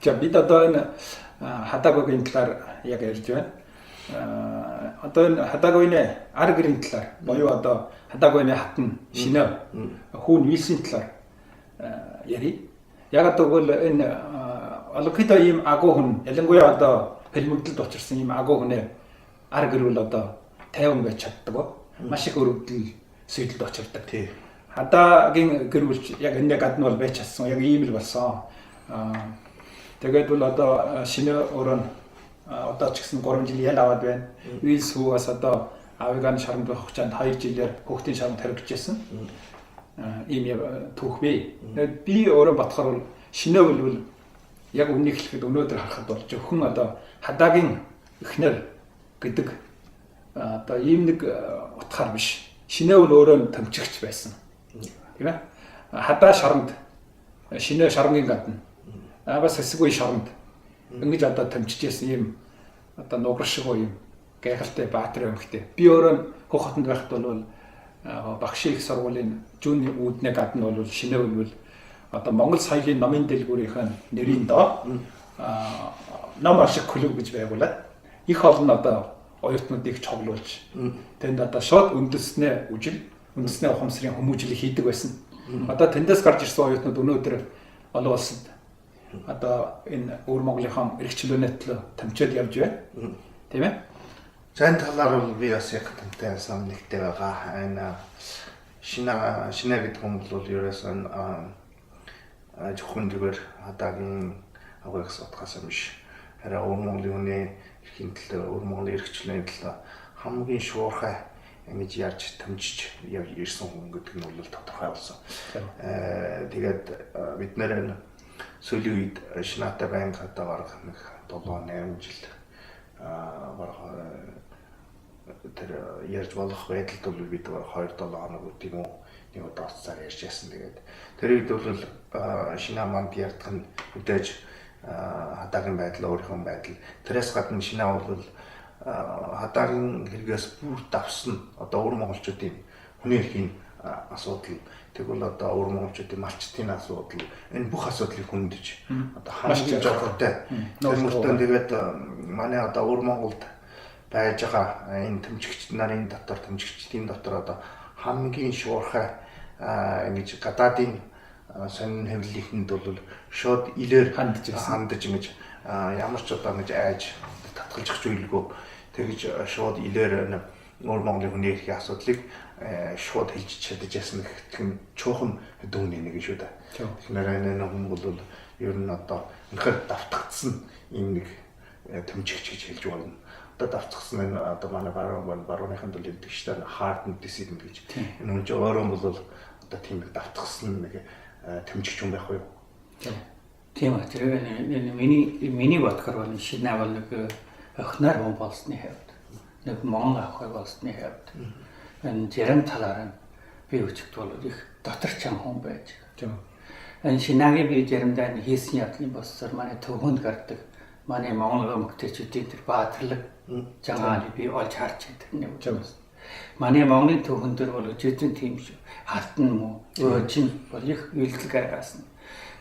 За, бид одоо энэ Хадааговийн талаар яг ярьж байна. Одоо энэ Хадааговийн ар гэрийн талаар буюу одоо Хадааговийн хатан Шинөө хүүн Вилсийн талаар ярья. Яг тэгвэл энэ олонхийдөө ийм агуу хүн, ялангуяа одоо хөлмөгдөлд учирсан ийм агуу хүнээ ар гэр бол одоо тайван байж чаддаг. Маш их өрөвдөл сүйдэлд учирдаг. Хадаагийн гэр бүл яг энэ гадна бол байж чадсан. Яг ийм л болсон. Тэгээд бол одоо Шинөө өөрөө одоо ч гэсэн 3 жил ял аваад байна. Вилс хүү бас одоо аавыгаа шарамд байх хугацаанд 2 жилээр хүүхдийн шарамд хоригдож байсан. Ийм түүх бий. Тэгээд би өөрөө бодохоор бол Шинөө бол яг үннийг хэлэхэд өнөөдөр харахад бол зөвхөн одоо Хадаагийн эхнэр гэдэг одоо ийм нэг утгаар биш. Шинөө бол өөрөө томчигч байсан. Тийм ээ. Хадаа шарамд, Шинөө шарамгийн гадна. Бас хэсэг үе шарамд ингэж одоо томчиж байсан ийм одоо нугар шиг юм гайхалтай баатар эмэгтэй. Би өөрөө Хөх хотонд байхад бол багшийн их сургуулийн зүүн үүднээ гадна бол Шинөө бол одоо Монгол соёлын номын дэлгүүрийнхэн нэрийн доор ном ашиг клуб гэж байгуулад их олон одоо оюутнуудыг цуглуулж тэнд одоо шууд үндэснээ үжил, үндэснээ ухамсарын хүмүүжлийг хийдэг байсан. Одоо тэндээс гарч ирсэн оюутнууд өнөөдөр олон улсад одоо энэ өвөр Монголынхон эрх чөлөөний төлөө томчоод явж байна. Тийм ээ? За, энэ талаар бол би бас яг тантай санал нэгтэй байгаа. Энэ Шинэ гэдэг хүн бол ерөөсөн зөвхөн зүгээр Хадаагийн авгай гэсэн утгаас биш. Харин өвөр Монголын хүний эрхийн төлөө, өвөр Монголын эрх чөлөөний төлөө хамгийн шуурхай ингэж ярьж томчиж ирсэн хүн гэдэг нь бол тодорхой болсон. Тэгээд бид нэр энэ сүүлийн үед Шинаатай байнга одоо бараг нэг 7 8 жил бараг тэр ярьж болох байдалд бол бид бараг 2 7 хоног тийм үү нэг удаа уцаар ярьж ясан. Тэгээд тэр үед бол Шинаа манд ярьдах нь мэдээж Хадаагийн байдал, өөрийнхөө байдал. Тэрээс гадна Шинаа бол Хадаагийн хэрэгээс бүр давсан одоо өвөр монголчуудын хүний эрхийн асуудал, тэгвэл одоо өвөр монголчуудын малчтын асуудал, энэ бүх асуудлыг хөндөж одоо хамгийн зоригтой. Тэр мөртөө тэгээд манай одоо өвөр Монголд байж байгаа энэ тэмцэгч нарын дотор, тэмцэгчдийн дотор одоо хамгийн шуурхай ингэж гадаадын сонин хэвлэлийнхэнд бол шууд илээр хандаж ингэж ямар ч одоо ингэж айж татгалзах зүйлгүй тэгж шууд илээр өвөр Монголын хүний эрхийн асуудлыг шууд хэлж чадаж ясан гэх юм чуухан дүүний нэг шүү дээ. Тэгэхээр энэ хүн бол ер нь одоо үнэхээр давтагдсан ийм нэг тэмцэгч гэж хэлж болно. Одоо давтагдсан энэ одоо манай барууныханд бол хэлдэг шүү дээ, hardened dissident гэж. Энэ хүн чинь өөрөө бол одоо тийм нэг давтагдсан нэг тэмцэгч хүн байх уу? Тийм ээ. Тэр миний бодохоор бол Шинэ бол нэг охиноор хүн болсны хувьд, нэг Монгол авахыг болсны хувьд энэ зарим талаар нь би өчигд бол их дотор чан хүн байж. Энэ Шинагийн би заримдаа хийсэн явдлын босоор манай төвхөнд гардаг манай Монгол өмгтээчүүдийн тэр баатарлаг жангаалыг би олж харж байдаг нэг үгээс. Манай Монголын төвхөн дээр бол өчигдөр тийм шүү. Халтан мó өөжин бол их үйлдэл гаргасан.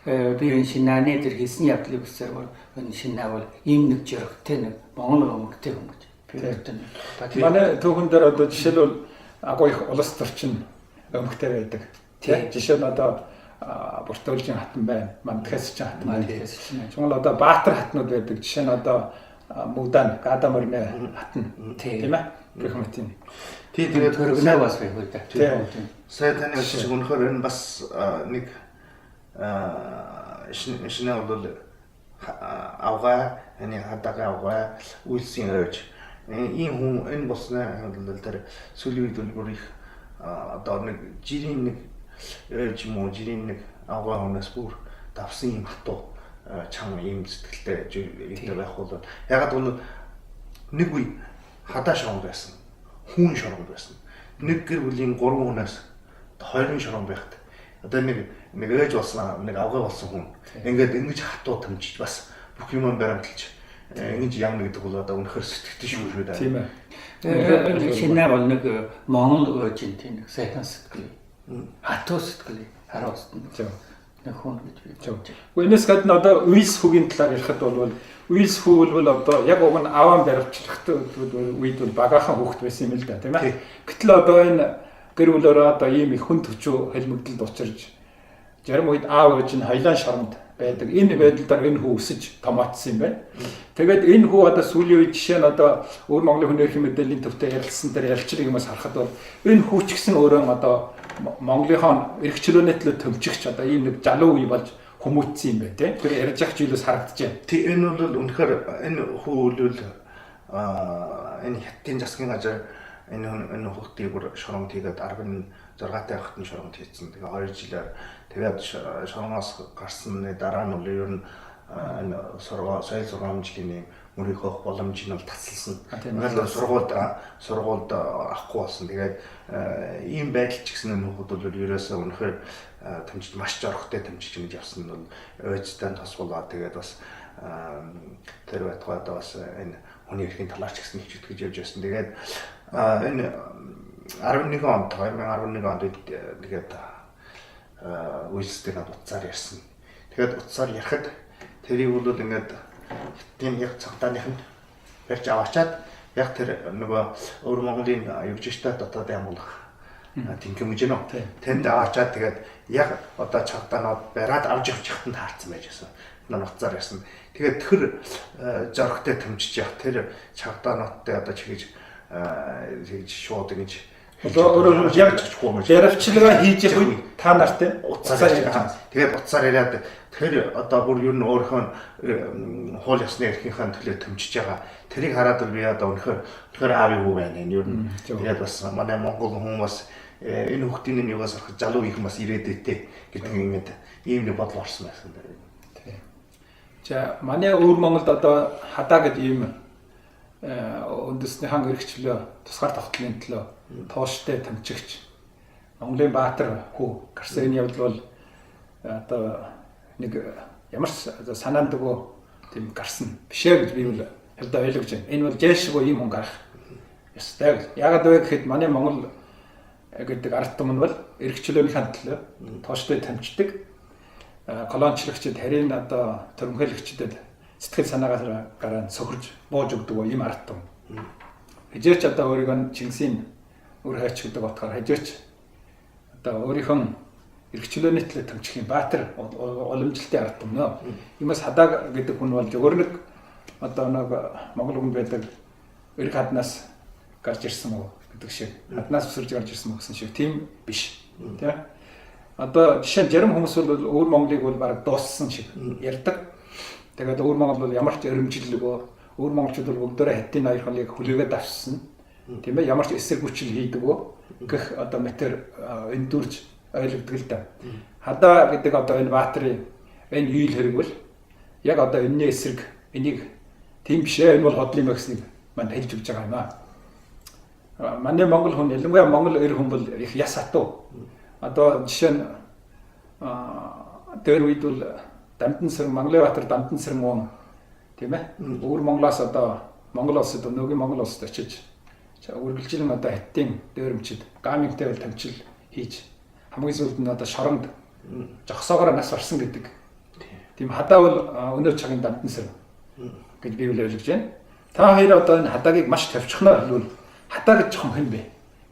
Би энэ Шинааны тэр хийсэн явдлыг үсээр бол энэ Шинаа бол ийм нэг жөрөгтэй нэг Монгол өмгтэй хүн гэж би бодсон. Манай түүхэн дээр одоо жишээлбэл агуу их улс төрчин өмгтэй байдаг. Жишээ нь одоо Буртуулжин хатан байна, Мандхасчин хатан байна. Чухал одоо Баатар хатнууд байдаг. Жишээ нь одоо Мөгдан, Гада морины хатан. Тийм ээ? Гэх мэт юм. Тий, тэгээд төрөгнөө бас байх үү дээ. Сая таны шиг үнэхээр энэ бас нэг шинэ бол авгай, энэ Хадаагийн авгай үйлсийн ойж ийм хүн энэ болсны бол тэр сүүлийн үед бол бүр их одоо нэг жирийн нэг ойж юм уу, жирийн нэг авгай хүнээс бүр давсан юм хатуу чам ийм сэтгэлтэй юмтай байх бол ягаад гэвэл нэг үе Хадаа шорон байсан, хүүн шорон байсан. Нэг гэр бүлийн 3 хүнээс 2 шорон байхад одоо нэг нэг ээж болсон, нэг авгай болсон хүн ингээд ингэж хатуу тэмчиж бас бүх юм баримталж ингэж яамна гэдэг бол одоо үнэхээр сэтгэлтэй шүү шүү дээ. Тийм ээ. Шинэ бол нэг Монгол өөжин тийм нэг сайхан сэтгэл, хатуу сэтгэл харуулсан. нэг хүн гэж би бодож байна. Гэхдээ энэс гадна одоо Уилс хүүгийн талаар ярихад бол Уилс хүү бол одоо яг уг нь аваан баривчлахтай үед бол багаахан хүүхэд байсан юм л да, тийм ээ. Гэтэл одоо энэ гэр бүлөөрөө одоо ийм их хүн төчөө хэлмэгдэлд учирч зарим үед аав ээж нь хоёлаа шоронд байдаг. Энэ байдал дээр энэ хүү өсөж томоотсон юм байна. Тэгээд энэ хүү одоо сүүлийн үед жишээ нь одоо өвөр Монголын хүний эрхийн мэдээллийн төвтэй ярилцсан дээр ялчрыг юмас харахад бол энэ хүү ч гэсэн өөрөө одоо Монголынхоо эрх чөлөөний төлөө төмчихч одоо ийм нэг залуу үе болж хүмүүжсэн юм байна, тийм. Тэр ярьж явах зүйлээс харагдаж байна. Тий, энэ бол үнэхээр энэ хүү бол энэ хятадын засгийн газар энэ хүүхдийг бүр шоронд хийгээд 16 тайхад нь шоронд хийсэн. Тэгээ 2 жилээр тэгээд шоронгоос гарсны дараа нь бол ер нь энэ соёл сургамжлын мөрийг авах боломж нь бол тасалсан. Ингээл сургуульд авахгүй болсон. Тэгээд ийм байдал ч гэсэн энэ хүүхд бол ерөөсөө үнэхээр тэмжиж маш зоригтой тэмжиж ингэж явсан нь бол ойцтой тосгуулаад тэгээд бас тэр байтугай одоо бас энэ хүний эрхийн талаар ч гэсэн хичээтгэж явж байсан. Тэгээд энэ 11 онд 2011 онд тэгээд Уилстэй утсаар ярьсан. Тэгээд утсаар ярихад тэрийг бол ингээд хятадын яг цагтааных нь барьж аваачаад яг тэр нөгөө өвөр Монголын югжиштай дотоод амуулах тэнхэм гэж нөө. Тэнд аваачаад тэгээд яг одоо цагтаанууд бариад авч явж явахад нь таарсан байж байсан. Наа утсаар ярьсан. Тэгээд тэр зоригтой тэмжиж явах тэр чагдаануудтай одоо чигэж тэгж шууд ингэж одоо өөрөөр яг яривчлага хийж явах үед та нартай утсаар яриад. Тэгээд утсаар яриад тэр одоо бүр ер нь өөрийнхөө хууль ёсны эрхийнхээ төлөө тэмжиж байгаа. Тэрийг хараад бол би одоо үнэхээр аавын хүү байна. Энэ ер нь тэгээд бас манай монгол хүн бас энэ хүүхдийн энэ югаас орох залуу их бас ирээдүйтэй гэдэг ингээд ийм нэг бодол орсон байсан. Тийм. За манай өвөр Монголд одоо хадаа гэдэг ийм үндэснийхэн эрх чөлөө тусгаар тогтнолын төлөө тууштай тэмцэгч Монголын баатар хүү гарсан энэ явдал бол одоо нэг ямар ч санаанд өгөө тийм гарсан бишээ гэж би бол одоо ойлгож байна. Энэ бол жэшгүй ийм хүн гарах ёстой гэж. Яагаад вэ гэхэд манай Монгол гэдэг ард түмэн бол эрх чөлөөнийхэн төлөө тууштай тэмцдэг. Колончлогчид харин одоо төрөмхөөлөгчдөд сэтгэл санаагаар гараа сөхөрж бууж өгдөг ийм ард түмэн. Хизээч одоо өөрийгөө Чингисийн үр хайч гэдэг утгаар хизээч одоо өөрийнхөө эрх чөлөөний төлөө тэмцэх юм баатар уламжлалтын ард түмэн. Иймээс хадаа гэдэг хүн бол зөвхөн нэг одоо нэг Монгол хүнд байдаг эрг хаднаас гарч ирсэн үү гэдэг шиг хаднаас өсөрж гарч ирсэн үү гэсэн шиг тийм биш. Тэ? Одоо жишээ нь зарим хүмүүс бол өвөр Монголыг бол бараг дууссан шиг ярьдаг. Тэгээд өвөр Монгол бол ямар ч өрөмжлөлгүй, өвөр монголчууд бол бүгдээрээ хаттын аяр холыг хүлээгээд авсан. Тийм ээ, ямар ч эсрэг хүчил хийдэггүй гэх одоо мэтэр эндүрж ойлгодог л да. Хадаа гэдэг одоо энэ баатрын энэ үйл хэрэг бол яг одоо энэний эсрэг энийг тийм биш ээ, энэ бол ходлын юм гэснийг манд хэлж өгч байгаа юм аа. Манай монгол хүн ялангуяа монгол эр хүн бол их яс хатуу. Одоо жишээ нь дээр үед бол Дамдын сэрэн Монголын баатар Дамдын сэрэн уун тийм ээ. Өвөр Монголоос одоо Монгол улсад өнөөгийн Монгол улсад очиж үргэлжлэн одоо хаттын дээрэмчид гамингтэй бол тамчил хийж хамгийн сүүлд нь одоо шоронд жогсоогоор нас барсан гэдэг. Тийм хадаа бол өнөө цагийн Дамдын сэрэн гэж би үл ойлгож байна. Та хоёр одоо энэ хадаагийг маш товчхоноор хэлбэл хадаа гэж жоохон хэн бэ?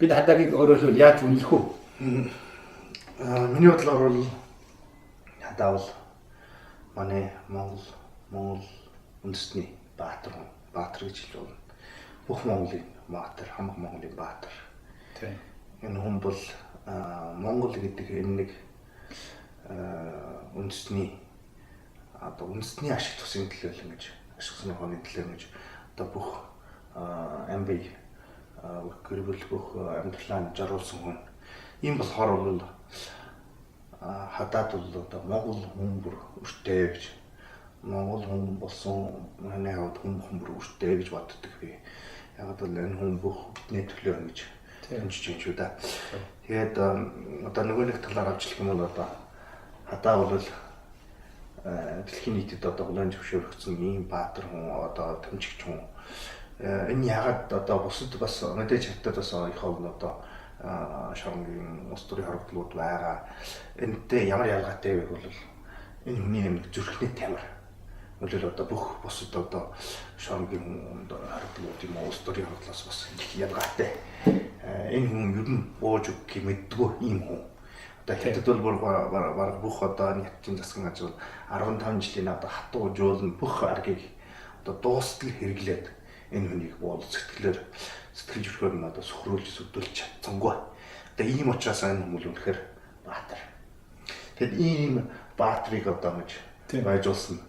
Бид хадаагийг өөрөөр хэлбэл яаж үнэлэх вэ? Миний бодлоор бол хадаа бол манай Монгол үндэсний баатар хүн, баатар гэж хэлж болно. Бүх Монголын баатар, хамаг Монголын баатар. Тийм. Энэ хүн бол Монгол гэдэг энэ нэг үндэсний одоо үндэсний ашиг тусын төлөө л ингэж ашиг сонирхооны төлөө ингэж одоо бүх ам бие гэр бүл бүх амьдралаа жаргуулсан хүн. Ийм болохоор бол хадаад бол одоо Монгол хүн бүр өртөө гэж Монгол хүн болсон манай хувьд хүн бүр өртөө гэж боддог би. Яг бол энэ хүн бүх бидний төлөө ингэж хэмжиж юм шүү дээ. Тэгээд одоо нөгөө нэг талаар авч хэлэх юм бол одоо хадаа бол дэлхийн нийтэд одоо улаан зөвшөөрөгдсөн ийм баатар хүн одоо тэмцэгч хүн. Энэ ягаад одоо бусад бас мэдээж хятад бас их олон одоо шоронгийн улс төрийн хорогдлууд байгаа. Энэтэй ямар ялгаатай вэ гэвэл энэ хүний нэг зүрхний тамир. Үлэл одоо бүх бусад одоо шоронгийн хорогдлууд юм уу улс төрийн хорогдлоос бас их ялгаатай. Энэ хүн ер нь бууж өгөх юм мэддэггүй ийм хүн. Одоо хятад бол бүр бүх одоо хятадын засгийн газар 15 жилийн одоо хатуу жуулн бүх аргыг одоо дуустал хэрэглээд энэ хүнийг буулж сэтгэлээр сэтгэл зүрхээр нь одоо сөхрүүлж сүдүүлж чадсангүй. Одоо ийм учраас энэ хүмүүс үнэхээр баатар. Тэгэд ийм баатрыг одоо ингэж байжуулсан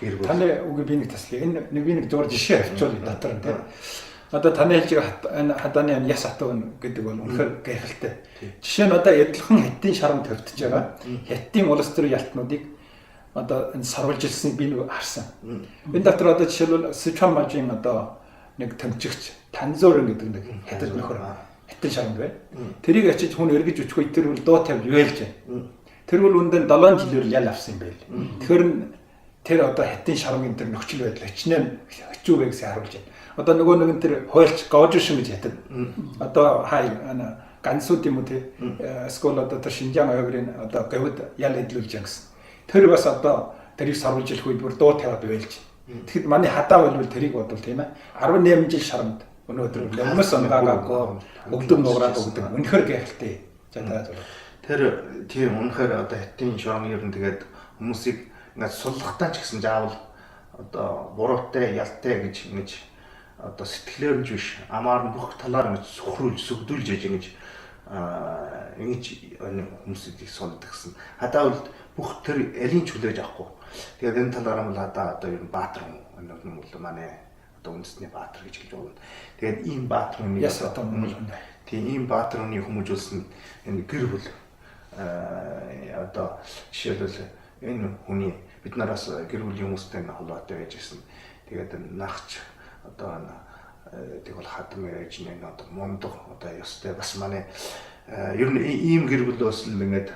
гэр бүл. Таны үгийг би нэг таслая. Энэ нэг би нэг зур жишээ авчвал дотор нь тийм. Одоо таны хэлж байгаа энэ хадааны яс хатуу гэдэг бол үнэхээр гайхалтай. Жишээ нь одоо адилхан хятадын шарам тавьтж байгаа. Хятадын улс төрийн ялтнуудыг одоо энэ сарвалжилсныг би нэг харсан. Энэ дотор одоо жишээлбэл Сычуан мажийн одоо нэг томчигч Танзуурын гэдэг нэг хятад нөхөр хятад шаранд байна. Тэрийг очиж хүн эргэж өчгөө тэр бол дуу тавьж уйлж байна. Тэр бол үндэн 7 жилээр ял авсан юм байл. Тэгэхээр тэр одоо хятадын шармын тэр нөхцөл байдал хичнээн хэцүү бай гэсэн харуулж байна. Одоо нөгөө нэгэн тэр хуйлч Гожшин гэж хятад. Одоо хай Гансууд юм уу те эсвэл одоо тэр Шинжаан ойгрын одоо говьд ял эдлүүлж байгаа гэсэн. Тэр бас одоо тэрийг сарвалж ирэх үед бүр дуу тавиад уйлж. Тэгэхэд манай хадаа болвол тэрийг бодвол тийм ээ 18 жил шарамд өнөөдөр өмнөс унгаагаагүй өгдөг нуграад өгдөг. Үнэхээр гайхалтай. За та зөв. Тэр тийм үнэхээр одоо хятадын шорон ер нь тэгээд хүмүүсийг ингээд суллахтаа ч гэсэн заавал одоо буруутай ялтай гэж ингэж одоо сэтгэлээр нь биш амаар нь бүх талаар ингэж сөхрүүлж сүгдүүлж яж ингэж ингэж хүмүүсийг их сулдаг гэсэн. Хадаа бол бүх тэр алийн ч хүлээж авахгүй. Тэгээд энэ талаар нь хадаа одоо ер нь баатар хүн энэ бол манай одоо үндэсний баатар гэж хэлж байна. Тэгээд ийм баатар хүний яс одоо тийм ийм баатар хүний хүмүүжүүлсэн энэ гэр бүл одоо жишээлбэл энэ хүний бид нараас гэр бүлийн хүмүүстэй холбоотой байж ирсэн. Тэгээд нагч одоо тэг бол хадам ээж нэг одоо мундаг одоо ёстой бас манай ер нь ийм гэр бүлээс л ингээд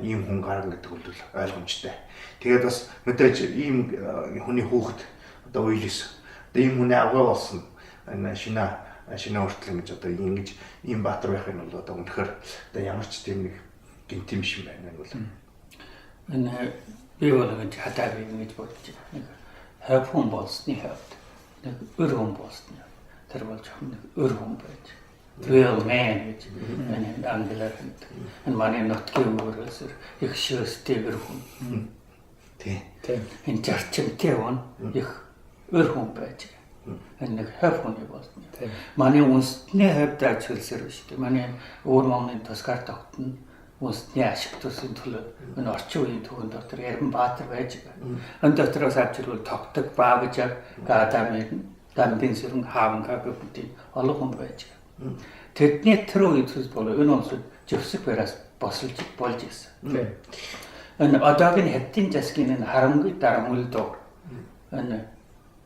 ийм хүн гарна гэдэг бол ойлгомжтой. Тэгээд бас мэдээж ийм хүний хүүхэд одоо үеэс одоо ийм хүний авгаа болсон энэ шинэ хүртэл ингэж одоо ингэж ийм баатар байх нь бол одоо үнэхээр одоо ямар ч тийм нэг гинт юм шиг байна энэ бол. Энэ би бол ингэж хадаа би ингэж бодож байна. Нэг хавь хүн болсны хавьд нэг өр хүн болсны тэр бол жоохон нэг өр хүн байж. Real man гэж энэ англиар хэлдэг. Энэ манай нутгийн үгээрээс их шөөстэй өр хүн. Тийм. Энэ зарчимтай хүн их өр хүн байж. Энэ нэг хавь хүний болсны. Манай үндэсний хавьд ажилласаар биш үү? Манай өвөр Монголын тусгаар тогтно үндэсний ашиг төслийн төлөө энэ орчин үеийн түүхэн дотор Ярман Баатар байж байгаа. Энэ дотроос авч ирвэл тогтог Баавжаг, Гадамын, Дамдын сүрэн Хааванга гэх мэт олон хүн байж байгаа. Тэдний тэр үеийн төс бол энэ улсад зэвсэг бариас босолж болж ирсэн. Энэ одоогийн хятадын засгийн энэ харамгүй дарамгүйл дуур энэ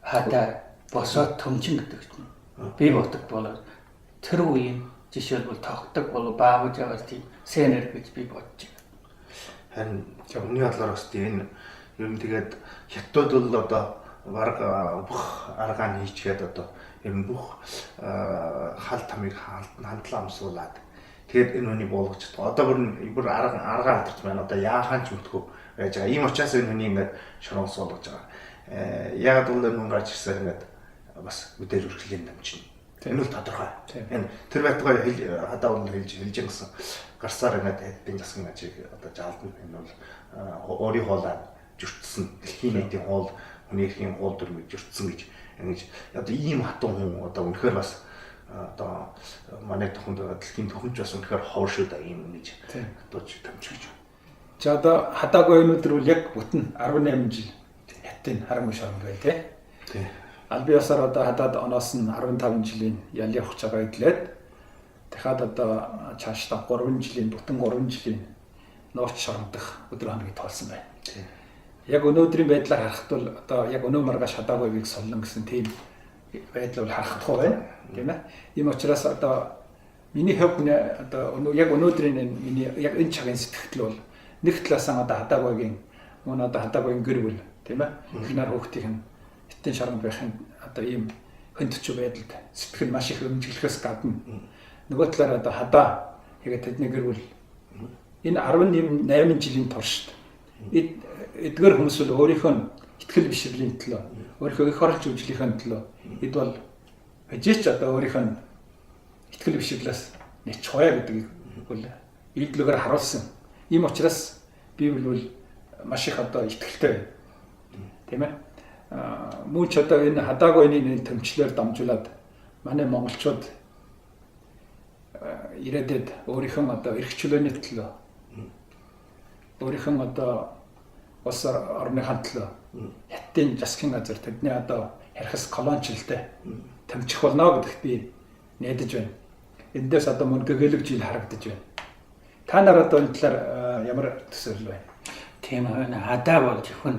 хадаа босоод төмчин гэдэг чинь би боддог болоод тэр үеийн жишээлбэл тогтог бол Баавжагаас тийм сэнэр гэж би бодож байна. Харин өмнөний бодлоор бас тийм энэ ер нь тэгээд хятадууд бол одоо бараг бүх аргаа нь хийчгээд одоо ер нь бүх хал тамыг хандлаа амсуулаад тэгээд энэ хүний буулгаж чадгаа. Одоо бүр аргаа алдарч байна. Одоо яахaan ч мэдгүй байж байгаа. Ийм учраас энэ хүний ингээд шорон суулгаж байгаа. Яг бол энэ хүн гарч ирсээр ингээд бас мэдээж үргэлжлэн дамжина. Энэ бол тодорхой. Энэ тэр байтугай хадаа бол хэлж гэсэн гарсаар ингээд хятадын засгийн ажийг одоо жаалдана. Энэ бол өөрийн хоолой зөрчсөн дэлхийн нийтийн хоол хүний эрхийн хоол дүрмийг зөрчсөн гэж ингэж одоо ийм хатуу хүн одоо үнэхээр бас одоо манай төхөнд байгаа дэлхийн төхөнч бас үнэхээр ховор шүү дээ ийм үнэж хатууж томчгож. За одоо хадаагүй өнөөдөр бол яг бүтэн 18 жил хятадын харамгүй шармаг бай тээ. Тийм. Аль биесаар одоо хадаад оноос нь 15 жилийн ял явах чагаа идлээд дахиад одоо цаашдаа 3 жилийн бүтэн 3 жилийн нууц шарамдах өдөр хоногийг тоолсон байна. Яг өнөөдрийн байдлаар харахад бол одоо яг өнөө маргааш хадаагүйг солино гэсэн тийм байдал бол харахгүй байна, тийм ээ. Ийм учраас одоо миний хувьд одоо яг өнөөдрийн миний яг энэ цагийн сэтгэл бол нэг талаасаа одоо хадаагүйгийн мөн одоо хадаагүйн гэр бүл, тийм ээ. Эхнэр хүүхдийн хятадын шармаг байхын одоо ийм хүн төчөө байдалд сэтгэл маш их өмжиглэхээс гадна Нөгөө талаар одоо хадаа яг тэдний гэр бүл энэ 18 жилийн туршид эдгээр хүмүүс бол өөрийнхөө итгэл бишрэлийн төлөө, өөрийнхөө эх оролц хөгжлийнхээ төлөө эд бол хожээч одоо өөрийнхөө итгэл бишрлээс нячих вэ гэдгийг бол үйлдэлгээр харуулсан. Ийм учраас би бол маш их одоо итгэлтэй байна. Тийм ээ. Мөн ч одоо энэ хадаагүй тэмчлэлээр дамжуулаад манай монголчууд ирээдүйд өөрийнхөө одоо эрх чөлөөний төлөө, өөрийнхөө одоо улс орныхаа төлөө хятадын засгийн газар тэдний одоо хархас колоничлалтай тэмчих болно гэдэгт би найдаж байна. Эндээс одоо мөн гэгээлэг жил харагдаж байна. Та нар одоо энэ талаар ямар төсөөлөл байна? Тийм ээ, хадаа бол зөвхөн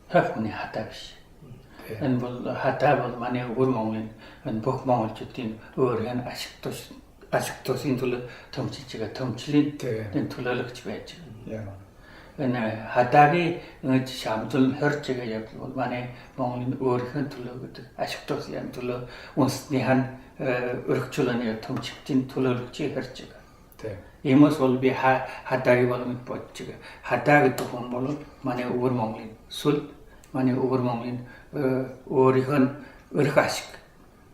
хувь хүний хадаа биш. Энэ бол хадаа бол манай өвөр Монголын энэ бүх монголчуудын өөрийн ашиг тусын төлөө төмчилж байгаа төмчлийн энэ төлөөлөгч байж байгаа. Энэ хадаагийн ингэж шамдал хорж байгаа явдал бол манай Монголын өөрийнхөө төлөө гэдэг ашиг тусын төлөө үндэстнийх нь өрх чөлөөний төмчлөлтийн төлөөлөгчийг харж байгаа. Иймээс бол би хадаагийн бол ингэж бодож байгаа. Хадаа гэдэг хүн бол манай өвөр Монголын сүл, манай өвөр Монголын өөрийнх нь өрх ашиг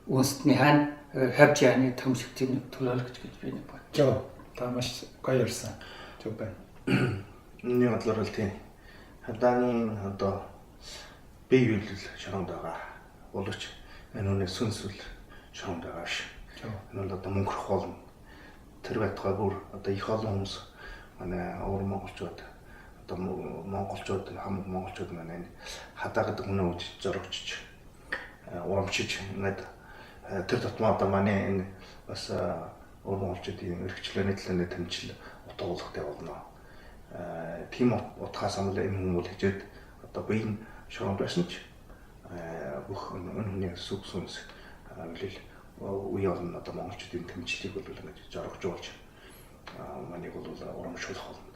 үндэстнийх нь хавж яаны төмсгтийн төлөөлөгч гэж би нэг бодож. Жоо, та маш гоё ярьсан. Зөв байна. Миний бодлоор л тийм. Хадаагийн одоо бие биелэл шоронд байгаа. Боловч энэ хүний сүнс үл шоронд байгаа ш. Энэ бол одоо мөнгөрөх болно. Тэр байтугай бүр одоо их олон хүмүүс манай өвөр монголчууд одоо монголчууд хамаг монголчууд манай энэ хадаа гэдэг хүний үж зоригчж урамшиж ингээд тэр тутмаа одоо манай энэ бас өвөр монголчуудын эрх чөлөөний төлөө тэмцэл утга болгохтой болно. Тийм утгаас амл энэ хүн бол хижээд одоо биеийн шоронд байсан ч бүх энэ хүний сүг сүнс үлэл үе олон одоо монголчуудын тэмцлийг бол ингэж зоргожуулж манайг бол урамшуулах болно.